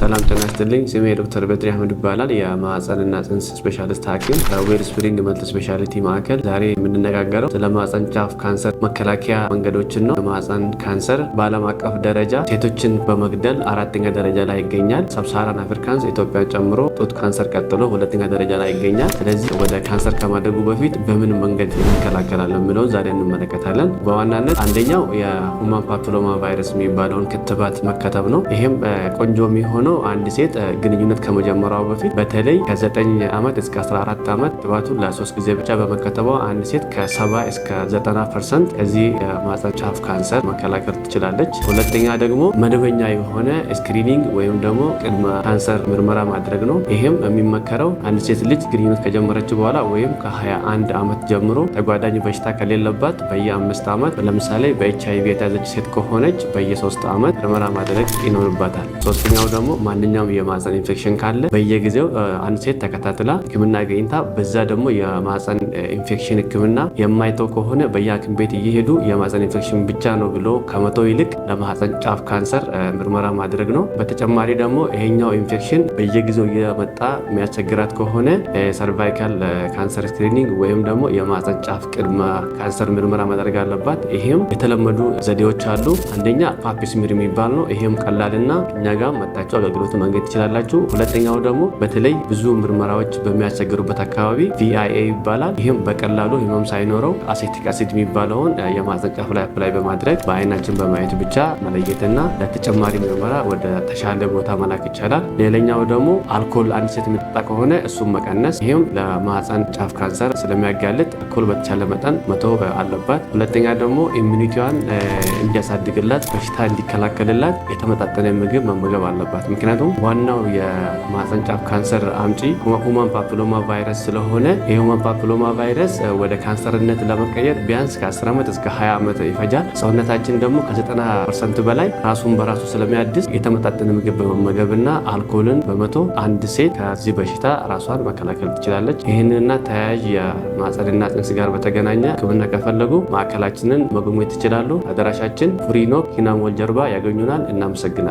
ሰላም ጤና ይስጥልኝ። ስሜ ዶክተር በድሪ አህመድ ይባላል። የማህፀንና ጽንስ ስፔሻሊስት ሐኪም በ Wellspring Multi Specialty ማዕከል። ዛሬ የምንነጋገረው ስለ ማህፀን ጫፍ ካንሰር መከላከያ መንገዶችን ነው። የማህፀን ካንሰር በዓለም አቀፍ ደረጃ ሴቶችን በመግደል አራተኛ ደረጃ ላይ ይገኛል። Sub-Saharan Africans ኢትዮጵያን ጨምሮ ጡት ካንሰር ቀጥሎ ሁለተኛ ደረጃ ላይ ይገኛል። ስለዚህ ወደ ካንሰር ከማደጉ በፊት በምን መንገድ እንከላከላለን የሚለውን ዛሬ እንመለከታለን። በዋናነት አንደኛው የ human papilloma virus የሚባለውን ክትባት መከተብ ነው። ይህም ቆንጆ የሚሆነው አንድ ሴት ግንኙነት ከመጀመሯ በፊት በተለይ ከ9 ዓመት እስከ 14 ዓመት ክትባቱን ለሶስት ጊዜ ብቻ በመከተቧ አንድ ሴት ከ70 እስከ 90% ከዚህ የማህፀን ጫፍ ካንሰር መከላከል ትችላለች። ሁለተኛ ደግሞ መደበኛ የሆነ screening ወይም ደግሞ ቅድመ ካንሰር ምርመራ ማድረግ ነው። ይህም የሚመከረው አንድ ሴት ልጅ ግንኙነት ከጀመረች በኋላ ወይም ከ21 ዓመት ጀምሮ ተጓዳኝ በሽታ ከሌለባት በየ5 ዓመት፣ ለምሳሌ በኤች አይቪ የተያዘች ሴት ከሆነች በየ3 ዓመት ምርመራ ማድረግ ይኖርባታል። ሶስተኛው ደግሞ ማንኛውም የማህፀን ኢንፌክሽን ካለ በየጊዜው አንድ ሴት ተከታትላ ሕክምና አግኝታ በዛ ደግሞ የማህፀን ኢንፌክሽን ሕክምና የማይተው ከሆነ በየሐኪም ቤት እየሄዱ የማህፀን ኢንፌክሽን ብቻ ነው ብሎ ከመተው ይልቅ ለማህፀን ጫፍ ካንሰር ምርመራ ማድረግ ነው። በተጨማሪ ደግሞ ይሄኛው ኢንፌክሽን በየጊዜው እየመጣ የሚያስቸግራት ከሆነ cervical cancer screening ወይም ደግሞ የማህፀን ጫፍ ቅድመ ካንሰር ምርመራ ማድረግ አለባት። ይሄም የተለመዱ ዘዴዎች አሉ። አንደኛ pap smear የሚባል ነው። ይሄም ቀላልና እኛ ጋር መጣችሁ አገልግሎቱ ማግኘት ትችላላችሁ። ሁለተኛው ደግሞ በተለይ ብዙ ምርመራዎች በሚያስቸግሩበት አካባቢ VIA ይባላል። ይህም በቀላሉ ህመም ሳይኖረው acetic acid የሚባለውን የማህፀን ጫፍ ላይ apply በማድረግ በአይናችን በማየት ብቻ መለየትና ለተጨማሪ ምርመራ ወደ ተሻለ ቦታ መላክ ይቻላል። ሌላኛው ደግሞ አልኮል አንድ ሴት የምትጠጣ ከሆነ እሱም መቀነስ፣ ይህም ለማህፀን ጫፍ ካንሰር ስለሚያጋልጥ አልኮል በተቻለ መጠን መተው አለባት። ሁለተኛ ደግሞ immunity ዋን እንዲያሳድግላት፣ በሽታ እንዲከላከልላት የተመጣጠነ ምግብ መመገብ አለባት። ምክንያቱም ዋናው የማህፀን ጫፍ ካንሰር አምጪ human papilloma virus ስለሆነ የ human papilloma virus ወደ ካንሰርነት ለመቀየር ቢያንስ ከ10 ዓመት እስከ 20 ዓመት ይፈጃል። ሰውነታችን ደግሞ ከ90% በላይ ራሱን በራሱ ስለሚያድስ የተመጣጠነ ምግብ በመመገብና አልኮልን በመተው አንድ ሴት ከዚህ በሽታ ራሷን መከላከል ትችላለች። ይህንንና ተያያዥ የማህፀንና ጽንስ ጋር በተገናኘ ሕክምና ከፈለጉ ማዕከላችንን መጎብኘት ይችላሉ። አድራሻችን ፍሪኖ ኪናሞል ጀርባ ያገኙናል። እናመሰግናለን።